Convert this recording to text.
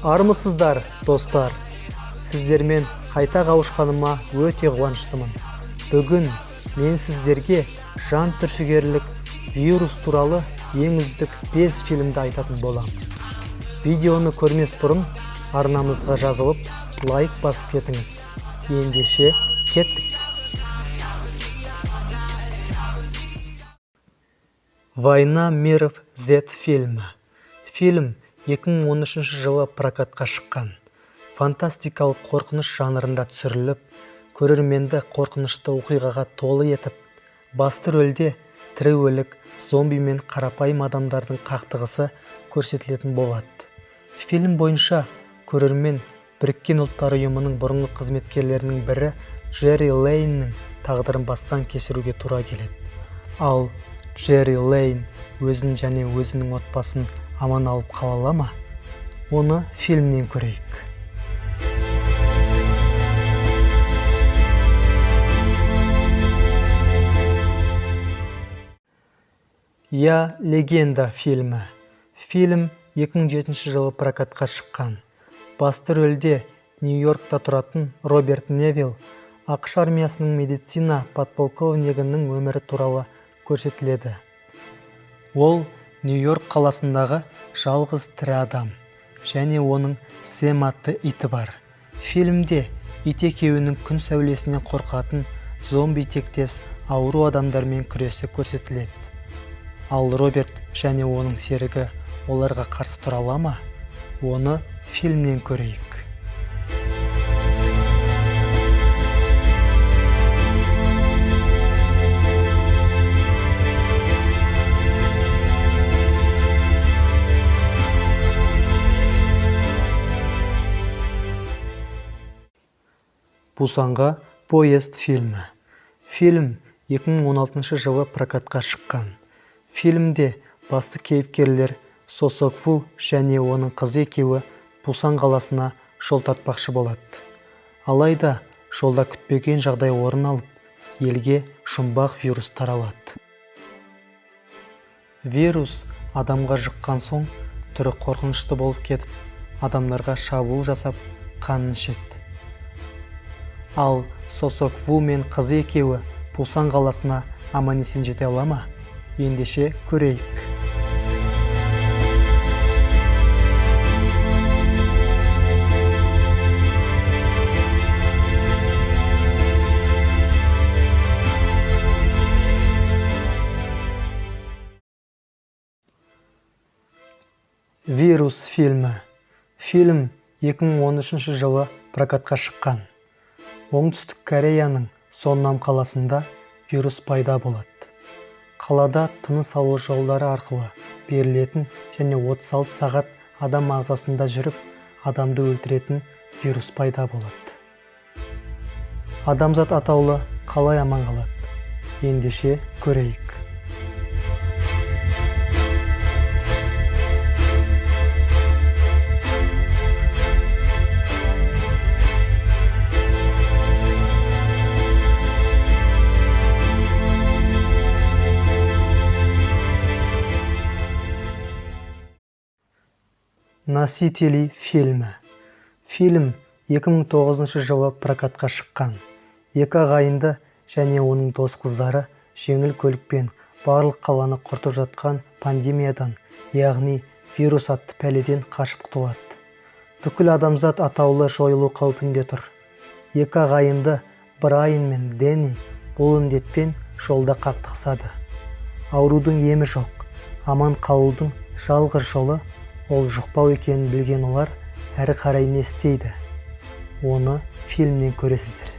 Армысыздар, достар! Сіздермен қайта қауышқаныма өте қуаныштымын. Бүгін мен сіздерге жан түршігерлік вирус туралы ең үздік 5 фильмді айтатын болам. Видеоны көрмес бұрын арнамызға жазылып, лайк басып кетіңіз. Ендеше кеттік. Война миров Z фильмі. Фильм 2013 жылы прокатқа шыққан. Фантастикалық қорқыныш жанрында түсіріліп, көрерменді қорқынышты оқиғаға толы етіп, басты рөлде тірі өлік зомби мен қарапайым адамдардың қақтығысы көрсетілетін болады. Фильм бойынша көрермен Біріккен Ұлттар Ұйымының бұрынғы қызметкерлерінің бірі Джерри Лейннің тағдырын бастан кешіруге тура келеді. Ал Джерри Лейн өзін және өзінің отбасын аман алып қала ала ма? Оны фильмнен көрейік. Я легенда фильмі. Фильм 2007 жылы прокатқа шыққан. Басты рөлде Нью-Йоркта тұратын Роберт Невилл ақш армиясының медицина подполковнигінің өмірі туралы көрсетіледі. Ол Нью-Йорк қаласындағы жалғыз тірі адам және оның Сэм атты иті бар. Фильмде ит екеуінің күн сәулесінен қорқатын зомби тектес ауру адамдармен күресі көрсетіледі. Ал Роберт және оның серігі оларға қарсы тұра ала ма? Оны фильмнен көрейік. Пусанға поезд фильмі. Фильм 2016 жылы прокатқа шыққан. Фильмде басты кейіпкерлер Сосок Ву және оның қызы екеуі Пусан қаласына жол тартпақшы болады. Алайда жолда күтпеген жағдай орын алып, елге жұмбақ вирус таралады. Вирус адамға жұққан соң түрі қорқынышты болып кетіп, адамдарға шабуыл жасап, қанын ішеді. Ал Сосок Ву мен қызы екеуі Пусан қаласына аман-есен жете ала ма? Ендеше көрейік. Вирус фильмі. Фильм 2013 жылы прокатқа шыққан. Оңтүстік Кореяның Соннам қаласында вирус пайда болады. Қалада тыныс алу жолдары арқылы берілетін және 36 сағат адам ағзасында жүріп, адамды өлтіретін вирус пайда болады. Адамзат атаулы қалай аман қалады? Ендеше көрейік. Носители фильмі. Фильм 2009 жылы прокатқа шыққан. Екі ағайынды және оның дос қыздары жеңіл көлікпен барлық қаланы құртып жатқан пандемиядан, яғни вирус атты пәледен қашып құтылады. Бүкіл адамзат атаулы жойылу қаупінде тұр. Екі ағайынды Брайан мен Дэнни бұл індетпен жолда қақтығысады. Аурудың емі жоқ, аман қалудың жалғыз жолы ол жұқпау екенін білген олар әрі қарай не істейді? Оны фильмнен көресіздер.